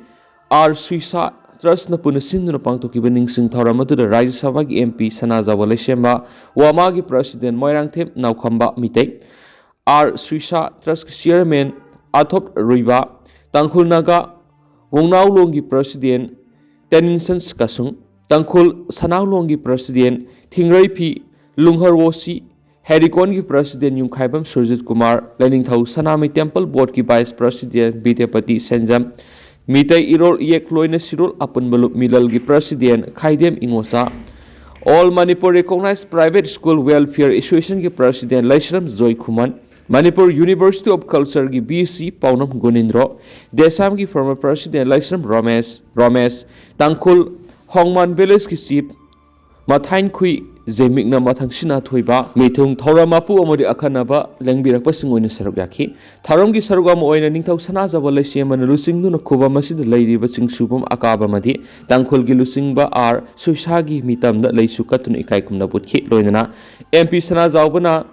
ꯑꯥꯔ ꯁꯨꯏꯁꯥ ꯇ꯭ꯔꯁꯅ ꯄꯨꯟꯅ ꯁꯤꯟꯗꯨꯅ ꯄꯥꯡꯊꯣꯛꯈꯤꯕ ꯅꯤꯡꯁꯤꯡ ꯊꯧꯔꯝ ꯑꯗꯨꯗ ꯔꯥꯖ꯭ꯌ ꯁꯚꯥꯒꯤ M P ꯁꯅꯥꯖꯥꯎꯕ ꯂꯩꯁꯦꯝꯕ, ꯋꯥꯃꯥꯒꯤ President ꯃꯣꯏꯔꯥꯡꯊꯦꯝ ꯅꯥꯎꯈꯝꯕ ꯃꯤꯇꯩ, ꯑꯥꯔ ꯁꯨꯏꯁꯥ ꯇ꯭ꯔꯁꯀꯤ Chairman ꯑꯥꯊꯣꯞ ꯔꯨꯏꯕꯥ, ꯇꯥꯡꯈꯨꯜ ꯅꯥꯒꯥ ꯋꯣꯡꯅꯥꯎꯂꯣꯡꯒꯤ President ꯇꯦꯅꯤꯟꯁꯟ ꯀꯁꯨꯡ, ꯇꯥꯡꯈꯨꯜ ꯁꯅꯥꯎꯂꯣꯡꯒꯤ President ꯊꯤꯡꯔꯩꯐꯤ ꯂꯨꯡꯍꯔꯋꯣꯁꯤ, ꯍꯦꯔꯤꯀꯣꯟꯒꯤ President ꯌꯨꯝꯈꯥꯏꯕꯝ ꯁꯨꯔꯖꯤꯠ ꯀꯨꯃꯥꯔ, ꯂꯥꯏꯅꯤꯡꯊꯧ ꯁꯅꯥꯃꯍꯤ Temple Boardꯀꯤ Vice President ꯕꯤꯗ꯭ꯌꯥꯄꯇꯤ ꯁꯦꯟꯖꯝ, ꯃꯤꯇꯩ ꯏꯔꯣꯜ ꯏꯌꯦꯛ ꯂꯣꯏꯅ ꯁꯤꯔꯣꯜ ꯑꯄꯨꯟꯕ ꯂꯨꯞ ꯃꯤꯂꯜꯒꯤ President Khaidem ꯏꯉꯣꯆꯥ, All Manipur Recognized Private School Welfare Associationꯒꯤ President ꯂꯩꯁ꯭ꯔꯝ ꯖꯣꯏꯈꯨꯃꯟ, Manipur University of Cultureꯒꯤ V C ꯄꯥꯎꯅꯝ ꯒꯣꯅꯤꯟꯗ꯭ꯔꯣ, ꯗꯦꯁꯥꯝꯒꯤ former President ꯂꯩꯁ꯭ꯔꯝ ꯔꯣꯃꯦꯁ, ꯔꯣꯃꯦꯁ, Tangkhul ꯍꯣꯡꯃꯥꯟ Villageꯀꯤ Chief ꯃꯊꯥꯏꯟꯈꯨꯏ ꯖꯦꯃꯤꯛꯅ ꯃꯊꯪ ꯁꯤꯅꯥ ꯊꯣꯏꯕ ꯃꯤꯊꯨꯡ ꯊꯧꯔꯝ ꯃꯄꯨ ꯑꯃꯗꯤ ꯑꯈꯟꯅꯕ ꯂꯦꯡꯕꯤꯔꯛꯄꯁꯤꯡ ꯑꯣꯏꯅ ꯁꯔꯨꯛ ꯌꯥꯈꯤ꯫ ꯊꯧꯔꯝꯒꯤ ꯁꯔꯨꯛ ꯑꯃ ꯑꯣꯏꯅ ꯅꯤꯡꯊꯧ ꯁꯅꯥꯖꯥꯎꯕ ꯂꯩꯁꯦꯝꯕꯅ ꯂꯨꯆꯤꯡꯗꯨꯅ ꯈꯨꯕꯝ ꯑꯁꯤꯗ ꯂꯩꯔꯤꯕ ꯆꯤꯡꯁꯨꯕꯝ ꯑꯀꯥꯕ ꯑꯃꯗꯤ ꯇꯥꯡꯈꯨꯜꯒꯤ ꯂꯨꯆꯤꯡꯕ ꯑꯥꯔ ꯁꯨꯏꯁꯥꯒꯤ ꯃꯤꯇꯝꯗ ꯂꯩꯁꯨ ꯀꯠꯇꯨꯅ ꯏꯀꯥꯏ ꯈꯨꯝꯅꯕ ꯎꯠꯈꯤ꯫ ꯂꯣꯏꯅꯅ M P ꯁꯅꯥꯖꯥꯎꯕꯅ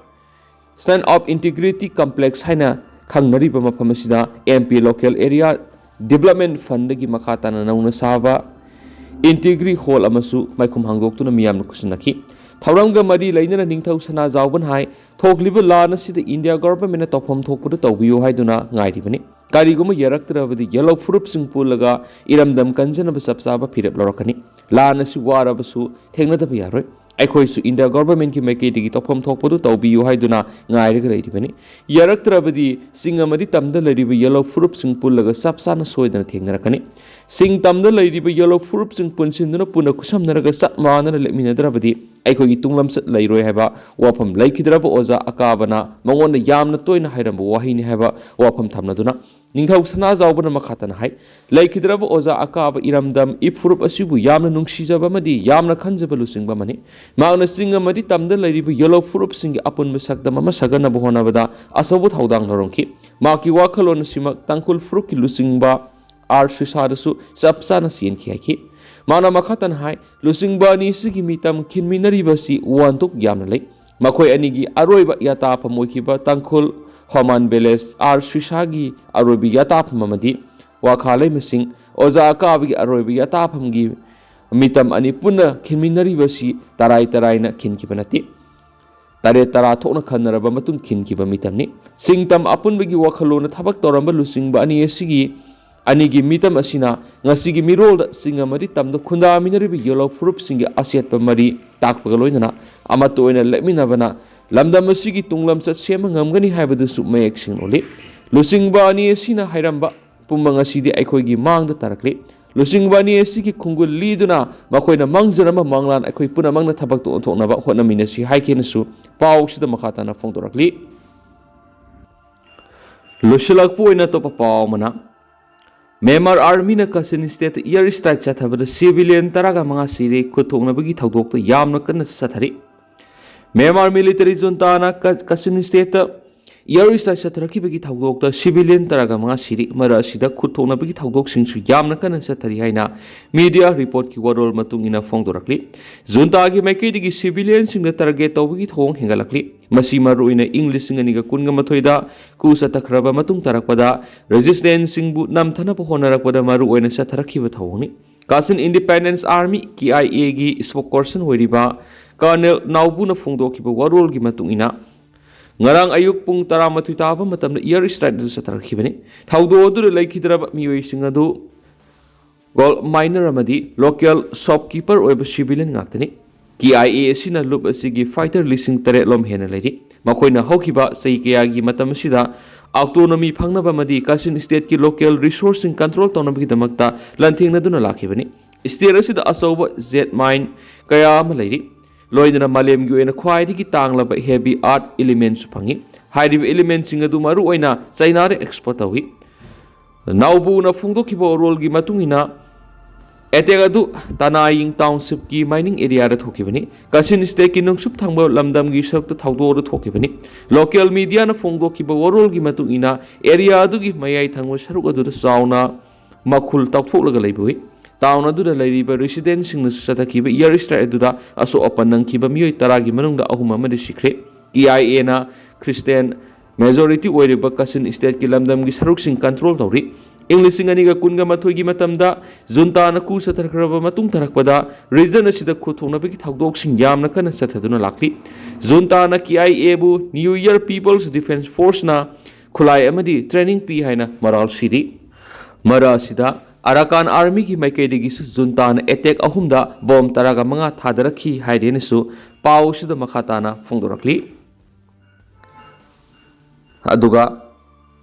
Stand of Integrity Complex ꯍꯥꯏꯅ ꯈꯪꯅꯔꯤꯕ ꯃꯐꯝ ꯑꯁꯤꯗ M P Local Area Development Fundꯗꯒꯤ ꯃꯈꯥ ꯇꯥꯅ ꯅꯧꯅ ꯁꯥꯕ Integrity Hall ꯑꯃꯁꯨ ꯃꯥꯏꯈꯨꯝ ꯍꯥꯡꯗꯣꯛꯇꯨꯅ ꯃꯤꯌꯥꯝꯅ ꯈꯨꯠꯁꯤꯟꯅꯈꯤ꯫ ꯊꯧꯔꯝꯒ ꯃꯔꯤ ꯂꯩꯅꯅ ꯅꯤꯡꯊꯧ ꯁꯅꯥꯖꯥꯎꯕꯅ ꯍꯥꯏ, ꯊꯣꯛꯂꯤꯕ ꯂꯥꯟ ꯑꯁꯤꯗ India Governmentꯅ ꯇꯧꯐꯝ ꯊꯣꯛꯄꯗꯨ ꯇꯧꯕꯤꯌꯨ ꯍꯥꯏꯗꯨꯅ ꯉꯥꯏꯔꯤꯕꯅꯤ꯫ ꯀꯔꯤꯒꯨꯝꯕ ꯌꯥꯔꯛꯇ꯭ꯔꯕꯗꯤ ꯌꯦꯜꯍꯧ ꯐꯨꯔꯨꯞꯁꯤꯡ ꯄꯨꯜꯂꯒ ꯏꯔꯝꯗꯝ ꯀꯟꯖꯅꯕ ꯆꯞ ꯆꯥꯕ ꯐꯤꯔꯦꯞ ꯂꯧꯔꯛꯀꯅꯤ꯫ ꯂꯥꯟ ꯑꯁꯤ ꯋꯥꯔꯕꯁꯨ ꯊꯦꯡꯅꯗꯕ ꯌꯥꯔꯣꯏ꯫ ꯑꯩꯈꯣꯏꯁꯨ ꯏꯟꯗꯤꯌꯥ ꯒꯣꯚꯔꯟꯃꯦꯟꯠꯀꯤ ꯃꯥꯏꯀꯩꯗꯒꯤ ꯇꯧꯐꯝ ꯊꯣꯛꯄꯗꯨ ꯇꯧꯕꯤꯌꯨ ꯍꯥꯏꯗꯨꯅ ꯉꯥꯏꯔꯒ ꯂꯩꯔꯤꯕꯅꯤ꯫ ꯌꯥꯔꯛꯇ꯭ꯔꯕꯗꯤ ꯆꯤꯡ ꯑꯃꯗꯤ ꯇꯝꯗ ꯂꯩꯔꯤꯕ ꯌꯦꯜꯍꯧ ꯐꯨꯔꯨꯞꯁꯤꯡ ꯄꯨꯜꯂꯒ ꯆꯞ ꯆꯥꯅ ꯁꯣꯏꯗꯅ ꯊꯦꯡꯅꯔꯛꯀꯅꯤ꯫ ꯆꯤꯡ ꯇꯝꯗ ꯂꯩꯔꯤꯕ ꯌꯦꯜꯍꯧ ꯐꯨꯔꯨꯞꯁꯤꯡ ꯄꯨꯟꯁꯤꯟꯗꯨꯅ ꯄꯨꯟꯅ ꯈꯨꯠꯁꯝꯅꯔꯒ ꯆꯞ ꯃꯥꯟꯅꯅ ꯂꯦꯞꯃꯤꯟꯅꯗ꯭ꯔꯕꯗꯤ ꯑꯩꯈꯣꯏꯒꯤ ꯇꯨꯡꯂꯝꯆꯠ ꯂꯩꯔꯣꯏ ꯍꯥꯏꯕ ꯋꯥꯐꯝ ꯂꯩꯈꯤꯗ꯭ꯔꯕ ꯑꯣꯖꯥ ꯑꯀꯥꯕꯅ ꯃꯉꯣꯟꯗ ꯌꯥꯝꯅ ꯇꯣꯏꯅ ꯍꯥꯏꯔꯝꯕ ꯋꯥꯍꯩꯅꯤ ꯍꯥꯏꯕ ꯋꯥꯐꯝ ꯊꯝꯂꯗꯨꯅ ꯅꯤꯡꯊꯧ ꯁꯅꯥꯖꯥꯎꯕꯅ ꯃꯈꯥ ꯇꯥꯅ ꯍꯥꯏ, ꯂꯩꯈꯤꯗ꯭ꯔꯕ ꯑꯣꯖꯥ ꯑꯀꯥꯕ ꯏꯔꯝꯗꯝ ꯏꯐꯨꯔꯨꯞ ꯑꯁꯤꯕꯨ ꯌꯥꯝꯅ ꯅꯨꯡꯁꯤꯖꯕ ꯑꯃꯗꯤ ꯌꯥꯝꯅ ꯈꯟꯖꯕ ꯂꯨꯆꯤꯡꯕ ꯑꯃꯅꯤ꯫ ꯃꯍꯥꯛꯅ ꯆꯤꯡ ꯑꯃꯗꯤ ꯇꯝꯗ ꯂꯩꯔꯤꯕ ꯌꯦꯜꯍꯧ ꯐꯨꯔꯨꯞꯁꯤꯡꯒꯤ ꯑꯄꯨꯟꯕ ꯁꯛꯇꯝ ꯑꯃ ꯁꯥꯒꯠꯅꯕ ꯍꯣꯠꯅꯕꯗ ꯑꯆꯧꯕ ꯊꯧꯗꯥꯡ ꯂꯧꯔꯝꯈꯤ꯫ ꯃꯍꯥꯛꯀꯤ ꯋꯥꯈꯜꯂꯣꯟ ꯑꯁꯤꯃꯛ ꯇꯥꯡꯈꯨꯜ ꯐꯨꯔꯨꯞꯀꯤ ꯂꯨꯆꯤꯡꯕ ꯑꯥꯔ ꯁ꯭ꯔꯤꯁꯥꯗꯁꯨ ꯆꯞ ꯆꯥꯅ ꯆꯦꯟꯈꯤ ꯍꯥꯏꯈꯤ꯫ ꯃꯍꯥꯛꯅ ꯃꯈꯥ ꯇꯥꯅ ꯍꯥꯏ, ꯂꯨꯆꯤꯡꯕ ꯑꯅꯤ ꯑꯁꯤꯒꯤ ꯃꯤꯇꯝ ꯈꯤꯟꯃꯤꯟꯅꯔꯤꯕ ꯑꯁꯤ ꯋꯥꯍꯟꯊꯣꯛ ꯌꯥꯝꯅ ꯂꯩ꯫ ꯃꯈꯣꯏ ꯑꯅꯤꯒꯤ ꯑꯔꯣꯏꯕ ꯌꯥꯇꯥꯐꯝ ꯑꯣꯏꯈꯤꯕ ꯇꯥꯡꯈꯨꯜ ꯍꯣꯃꯥꯟ ꯚꯤꯂꯦꯖ ꯑꯥꯔ ꯁ꯭ꯔꯤꯁꯥꯒꯤ ꯑꯔꯣꯏꯕ ꯌꯥꯇꯥꯐꯝ ꯑꯃꯗꯤ ꯋꯥꯈꯥ ꯂꯩꯃꯁꯤꯡ ꯑꯣꯖꯥ ꯑꯀꯥꯕꯒꯤ ꯑꯔꯣꯏꯕ ꯌꯥꯇꯥꯐꯝꯒꯤ ꯃꯤꯇꯝ ꯑꯅꯤ ꯄꯨꯟꯅ ꯈꯤꯟꯃꯤꯟꯅꯔꯤꯕꯁꯤ ꯇꯔꯥꯏ ꯇꯔꯥꯏꯅ ꯈꯤꯟꯈꯤꯕ ꯅꯠꯇꯦ꯫ ꯇꯔꯦꯠ ꯇꯔꯥ ꯊꯣꯛꯅ ꯈꯟꯅꯔꯕ ꯃꯇꯨꯡ ꯈꯤꯟꯈꯤꯕ ꯃꯤꯇꯝꯅꯤ꯫ ꯆꯤꯡꯇꯝ ꯑꯄꯨꯟꯕꯒꯤ ꯋꯥꯈꯜꯂꯣꯟꯅ ꯊꯕꯛ ꯇꯧꯔꯝꯕ ꯂꯨꯆꯤꯡꯕ ꯑꯅꯤ ꯑꯁꯤꯒꯤ, ꯑꯅꯤꯒꯤ ꯃꯤꯇꯝ ꯑꯁꯤꯅ ꯉꯁꯤꯒꯤ ꯃꯤꯔꯣꯜꯗ ꯆꯤꯡ ꯑꯃꯗꯤ ꯇꯝꯗ ꯈꯨꯟꯗꯥꯃꯤꯟꯅꯔꯤꯕ ꯌꯦꯜꯍꯧ ꯐꯨꯔꯨꯞꯁꯤꯡꯒꯤ ꯑꯆꯦꯠꯄ ꯃꯔꯤ ꯇꯥꯛꯄꯒ ꯂꯣꯏꯅꯅ ꯑꯃꯠꯇ ꯑꯣꯏꯅ ꯂꯦꯞꯃꯤꯟꯅꯕꯅ ꯂꯝꯗꯝ ꯑꯁꯤꯒꯤ ꯇꯨꯡꯂꯝꯆꯠ ꯁꯦꯝꯕ ꯉꯝꯒꯅꯤ ꯍꯥꯏꯕꯗꯨꯁꯨ ꯃꯌꯦꯛ ꯁꯦꯡꯅ ꯎꯠꯂꯤ꯫ ꯂꯨꯆꯤꯡꯕ ꯑꯅꯤ ꯑꯁꯤꯅ ꯍꯥꯏꯔꯝꯕ ꯄꯨꯝꯕ ꯉꯁꯤꯗꯤ ꯑꯩꯈꯣꯏꯒꯤ ꯃꯥꯡꯗ ꯇꯥꯔꯛꯂꯤ꯫ ꯂꯨꯆꯤꯡꯕ ꯑꯅꯤ ꯑꯁꯤꯒꯤ ꯈꯣꯡꯒꯨꯜ ꯂꯤꯗꯨꯅ ꯃꯈꯣꯏꯅ ꯃꯥꯡꯖꯅꯕ ꯃꯪꯂꯥꯟ ꯑꯩꯈꯣꯏ ꯄꯨꯝꯅꯃꯛꯅ ꯊꯕꯛꯇ ꯑꯣꯟꯊꯣꯛꯅꯕ ꯍꯣꯠꯅꯃꯤꯟꯅꯁꯤ ꯍꯥꯏꯈꯤꯅꯁꯨ ꯄꯥꯎꯁꯤꯗ ꯃꯈꯥ ꯇꯥꯅ ꯐꯣꯡꯗꯣꯔꯛꯂꯤ꯫ ꯂꯣꯏꯁꯤꯜꯂꯛꯄ ꯑꯣꯏꯅ ꯑꯇꯣꯞꯄ ꯄꯥꯎ ꯑꯃꯅ, ꯃ꯭ꯌꯥꯟꯃꯥꯔ ꯑꯥꯔꯃꯤꯅ ꯀꯥꯆꯤꯟ ꯁ꯭ꯇꯦꯠꯇ ꯏꯌꯔ ꯁ꯭ꯇ꯭ꯔꯥꯏꯛ ꯆꯠꯊꯕꯗ ꯁꯤꯚꯤꯂꯤꯌꯟ ꯇꯔꯥꯒ ꯃꯉꯥ ꯁꯤꯔꯦ꯫ ꯈꯨꯠꯊꯣꯛꯅꯕꯒꯤ ꯊꯧꯗꯣꯛꯇ ꯌꯥꯝꯅ ꯀꯟꯅ ꯆꯠꯊꯔꯤ꯫ ꯃ꯭ꯌꯥꯟꯃꯥꯔ ꯃꯤꯂꯤꯇꯔꯤ ꯖꯨꯟꯇꯥꯅ ꯀ-, ꯀꯥꯆꯤꯟ ꯁ꯭ꯇꯦꯠꯇ ꯏꯌꯔ ꯁ꯭ꯇ꯭ꯔꯥꯏꯛ ꯆꯠꯊꯔꯛꯈꯤꯕꯒꯤ ꯊꯧꯗꯣꯛꯇ ꯁꯤꯚꯤꯂꯤꯌꯟ ꯇꯔꯥꯒ ꯃꯉꯥ ꯁꯤꯔꯤ꯫ ꯃꯔꯛ ꯑꯁꯤꯗ ꯈꯨꯠꯊꯣꯛꯅꯕꯒꯤ ꯊꯧꯗꯣꯛꯁꯤꯡꯁꯨ ꯌꯥꯝꯅ ꯀꯟꯅ ꯆꯠꯊꯔꯤ ꯍꯥꯏꯅ ꯃꯤꯗꯤꯌꯥ ꯔꯤꯄꯣꯔꯠꯀꯤ ꯋꯥꯔꯣꯜ ꯃꯇꯨꯡ ꯏꯟꯅ ꯐꯣꯡꯗꯣꯔꯛꯂꯤ꯫ ꯖꯨꯟꯇꯥꯒꯤ ꯃꯥꯏꯀꯩꯗꯒꯤ ꯁꯤꯚꯤꯂꯤꯌꯟꯁꯤꯡꯗ ꯇꯥꯔꯒꯦꯠ ꯇꯧꯕꯒꯤ ꯊꯧꯑꯣꯡ ꯍꯦꯟꯒꯠꯂꯛꯂꯤ꯫ ꯃꯁꯤ ꯃꯔꯨꯑꯣꯏꯅ ꯏꯪ ꯂꯤꯁꯤꯡ ꯑꯅꯤꯒ ꯀꯨꯟꯒ ꯃꯥꯊꯣꯏꯗ ꯀꯨ ꯆꯠꯊꯈ꯭ꯔꯕ ꯃꯇꯨꯡ ꯇꯥꯔꯛꯄꯗ ꯔꯦꯖꯤꯁꯇꯦꯟꯁꯁꯤꯡꯕꯨ ꯅꯝꯊꯅꯕ ꯍꯣꯠꯅꯔꯛꯄꯗ ꯃꯔꯨꯑꯣꯏꯅ ꯆꯠꯊꯔꯛꯈꯤꯕ ꯊꯧꯑꯣꯡꯅꯤ꯫ ꯀꯥꯆꯤꯟ ꯏꯟꯗꯤꯄꯦꯟꯗꯦꯟꯁ ꯑꯥꯔꯃꯤ, ꯀꯦ ꯑꯥꯏ ꯑꯦꯒꯤ ꯁ꯭ꯄꯣꯛꯁꯄꯔꯁꯟ ꯑꯣꯏꯔꯤꯕ ꯀꯔꯅꯦꯜ ꯅꯥꯎꯕꯨꯅ ꯐꯣꯡꯗꯣꯛꯈꯤꯕ ꯋꯥꯔꯣꯜꯒꯤ ꯃꯇꯨꯡ ꯏꯟꯅ, ꯉꯔꯥꯡ ꯑꯌꯨꯛ ꯄꯨꯡ ꯇꯔꯥꯃꯥꯊꯣꯏ ꯇꯥꯕ ꯃꯇꯝꯗ ꯏꯌꯔ ꯁ꯭ꯇ꯭ꯔꯥꯏꯛ ꯑꯗꯨ ꯆꯠꯊꯔꯛꯈꯤꯕꯅꯤ꯫ ꯊꯧꯗꯣꯛ ꯑꯗꯨꯗ ꯂꯩꯈꯤꯗ꯭ꯔꯕ ꯃꯤꯑꯣꯏꯁꯤꯡ ꯑꯗꯨ ꯒꯣꯜ ꯃꯥꯏꯅꯔ ꯑꯃꯗꯤ ꯂꯣꯀꯦꯜ ꯁꯣꯞꯀꯤꯄꯔ ꯑꯣꯏꯕ ꯁꯤꯚꯤꯂꯤꯌꯟ ꯉꯥꯛꯇꯅꯤ꯫ ꯀꯦ ꯑꯥꯏ ꯑꯦ ꯑꯁꯤꯅ ꯂꯨꯞ ꯑꯁꯤꯒꯤ ꯐꯥꯏꯇꯔ ꯂꯤꯁꯤꯡ ꯇꯔꯦꯠ ꯂꯣꯝ ꯍꯦꯟꯅ ꯂꯩꯔꯤ꯫ ꯃꯈꯣꯏꯅ ꯍꯧꯈꯤꯕ ꯆꯍꯤ ꯀꯌꯥꯒꯤ ꯃꯇꯝ ꯑꯁꯤꯗ ꯑꯣꯇꯣꯅꯣꯃꯤ ꯐꯪꯅꯕ ꯑꯃꯗꯤ ꯀꯥꯆꯤꯟ ꯁ꯭ꯇꯦꯠꯀꯤ ꯂꯣꯀꯦꯜ ꯔꯤꯁꯣꯔꯁꯁꯤꯡ ꯀꯟꯇ꯭ꯔꯣꯜ ꯇꯧꯅꯕꯒꯤꯗꯃꯛꯇ ꯂꯥꯟꯊꯦꯡꯅꯗꯨꯅ ꯂꯥꯛꯈꯤꯕꯅꯤ꯫ ꯁ꯭ꯇꯦꯠ ꯑꯁꯤꯗ ꯑꯆꯧꯕ ꯖꯦꯠ ꯃꯥꯏꯟ ꯀꯌꯥ ꯑꯃ ꯂꯩꯔꯤ, ꯂꯣꯏꯅꯅ ꯃꯥꯂꯦꯝꯒꯤ ꯑꯣꯏꯅ ꯈ꯭ꯋꯥꯏꯗꯒꯤ ꯇꯥꯡꯂꯕ ꯍꯦꯚꯤ ꯑꯥꯔꯠ ꯏꯂꯤꯃꯦꯟꯁꯨ ꯐꯪꯏ꯫ ꯍꯥꯏꯔꯤꯕ ꯏꯂꯤꯃꯦꯟꯁꯤꯡ ꯑꯗꯨ ꯃꯔꯨꯑꯣꯏꯅ ꯆꯩꯅꯥꯗ ꯑꯦꯛꯁꯄꯣꯔꯠ ꯇꯧꯏ꯫ ꯅꯥꯎꯕꯨꯅ ꯐꯣꯡꯗꯣꯛꯈꯤꯕ ꯋꯥꯔꯣꯜꯒꯤ ꯃꯇꯨꯡ ꯏꯟꯅ, ꯑꯦꯇꯦꯛ ꯑꯗꯨ ꯇꯅꯥꯌꯤꯡ ꯇꯥꯎꯟꯁꯤꯞꯀꯤ ꯃꯥꯏꯅꯤꯡ ꯑꯦꯔꯤꯌꯥꯗ ꯊꯣꯛꯈꯤꯕꯅꯤ꯫ ꯀꯥꯆꯤꯟ ꯁ꯭ꯇꯦꯠꯀꯤ ꯅꯨꯡꯁꯨꯞ ꯊꯪꯕ ꯂꯝꯗꯝꯒꯤ ꯁꯔꯨꯛꯇ ꯊꯧꯗꯣꯛ ꯑꯗꯨ ꯊꯣꯛꯈꯤꯕꯅꯤ꯫ ꯂꯣꯀꯦꯜ ꯃꯤꯗꯤꯌꯥꯅ ꯐꯣꯡꯗꯣꯛꯈꯤꯕ ꯋꯥꯔꯣꯜꯒꯤ ꯃꯇꯨꯡ ꯏꯟꯅ, ꯑꯦꯔꯤꯌꯥ ꯑꯗꯨꯒꯤ ꯃꯌꯥꯏ ꯊꯪꯕ ꯁꯔꯨꯛ ꯑꯗꯨꯗ ꯆꯥꯎꯅ ꯃꯈꯨꯜ ꯇꯥꯎꯊꯣꯛꯂꯒ ꯂꯩꯕ ꯎꯏ꯫ ꯇꯥꯎꯟ ꯑꯗꯨꯗ ꯂꯩꯔꯤꯕ ꯔꯦꯁꯤꯗꯦꯟꯠꯁꯤꯡꯅꯁꯨ ꯆꯠꯊꯈꯤꯕ ꯏꯌꯥꯔ ꯁ꯭ꯇ꯭ꯔꯥꯏꯛ ꯑꯗꯨꯗ ꯑꯁꯣꯛ ꯑꯄꯟ ꯅꯪꯈꯤꯕ ꯃꯤꯑꯣꯏ ꯇꯔꯥꯒꯤ ꯃꯅꯨꯡꯗ ꯑꯍꯨꯝ ꯑꯃꯗꯤ ꯁꯤꯈ꯭ꯔꯦ꯫ ꯀꯦ ꯑꯥꯏ ꯑꯦꯅ ꯈ꯭ꯔꯤꯁꯇꯤꯌꯥꯟ ꯃꯦꯖꯣꯔꯤꯇꯤ ꯑꯣꯏꯔꯤꯕ ꯀꯥꯆꯤꯟ ꯁ꯭ꯇꯦꯠꯀꯤ ꯂꯝꯗꯝꯒꯤ ꯁꯔꯨꯛꯁꯤꯡ ꯀꯟꯇ꯭ꯔꯣꯜ ꯇꯧꯔꯤ꯫ ꯏꯪ ꯂꯤꯁꯤꯡ ꯑꯅꯤꯒ ꯀꯨꯟꯒ ꯃꯥꯊꯣꯏꯒꯤ ꯃꯇꯝꯗ ꯖꯨꯟꯇꯥꯅ ꯀꯨ ꯆꯠꯊꯈ꯭ꯔꯕ ꯃꯇꯨꯡ ꯇꯥꯔꯛꯄꯗ ꯔꯤꯖꯟ ꯑꯁꯤꯗ ꯈꯨꯠ ꯊꯣꯛꯅꯕꯒꯤ ꯊꯧꯗꯣꯛꯁꯤꯡ ꯌꯥꯝꯅ ꯀꯟꯅ ꯆꯠꯊꯗꯨꯅ ꯂꯥꯛꯂꯤ꯫ ꯖꯨꯟꯇꯥꯅ ꯀꯦ ꯑꯥꯏ ꯑꯦꯕꯨ ꯅ꯭ꯌꯨ ꯏꯌꯔ ꯄꯤꯄꯜꯁ ꯗꯤꯐꯦꯟꯁ ꯐꯣꯔꯁꯅ ꯈꯨꯠꯂꯥꯏ ꯑꯃꯗꯤ ꯇ꯭ꯔꯦꯅꯤꯡ ꯄꯤ ꯍꯥꯏꯅ ꯃꯔꯥꯜ ꯁꯤꯔꯤ꯫ ꯃꯔꯛ ꯑꯁꯤꯗ ꯑꯔꯥꯀꯥꯟ ꯑꯥꯔꯃꯤꯒꯤ ꯃꯥꯏꯀꯩꯗꯒꯤꯁꯨ ꯖꯨꯟꯇꯥꯅ ꯑꯦꯇꯦꯛ ꯑꯍꯨꯝꯗ ꯕꯣꯝ ꯇꯔꯥꯒ ꯃꯉꯥ ꯊꯥꯗꯔꯛꯈꯤ ꯍꯥꯏꯗꯦꯅꯁꯨ ꯄꯥꯎ ꯑꯁꯤꯗ ꯃꯈꯥ ꯇꯥꯅ ꯐꯣꯡꯗꯣꯔꯛꯂꯤ꯫ ꯑꯗꯨꯒ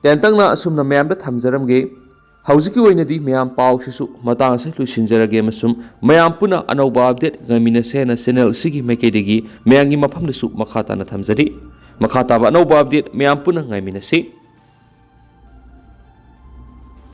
ꯇꯦꯟꯇꯛꯅ ꯑꯁꯨꯝꯅ ꯃꯌꯥꯝꯗ ꯊꯝꯖꯔꯝꯒꯦ꯫ ꯍꯧꯖꯤꯛꯀꯤ ꯑꯣꯏꯅꯗꯤ ꯃꯌꯥꯝ ꯄꯥꯎꯁꯤꯁꯨ ꯃꯇꯥꯡ ꯑꯁꯤꯗ ꯂꯣꯏꯁꯤꯟꯖꯔꯒꯦ ꯑꯃꯁꯨꯡ ꯃꯌꯥꯝ ꯄꯨꯟꯅ ꯑꯅꯧꯕ ꯑꯞꯗꯦꯠ ꯉꯥꯏꯃꯤꯟꯅꯁꯦ ꯍꯥꯏꯅ ꯆꯦꯅꯦꯜ ꯑꯁꯤꯒꯤ ꯃꯥꯏꯀꯩꯗꯒꯤ ꯃꯌꯥꯝꯒꯤ ꯃꯐꯝꯗꯁꯨ ꯃꯈꯥ ꯇꯥꯅ ꯊꯝꯖꯔꯤ꯫ ꯃꯈꯥ ꯇꯥꯕ ꯑꯅꯧꯕ ꯑꯞꯗꯦꯠ ꯃꯌꯥꯝ ꯄꯨꯟꯅ ꯉꯥꯏꯃꯤꯟꯅꯁꯤ꯫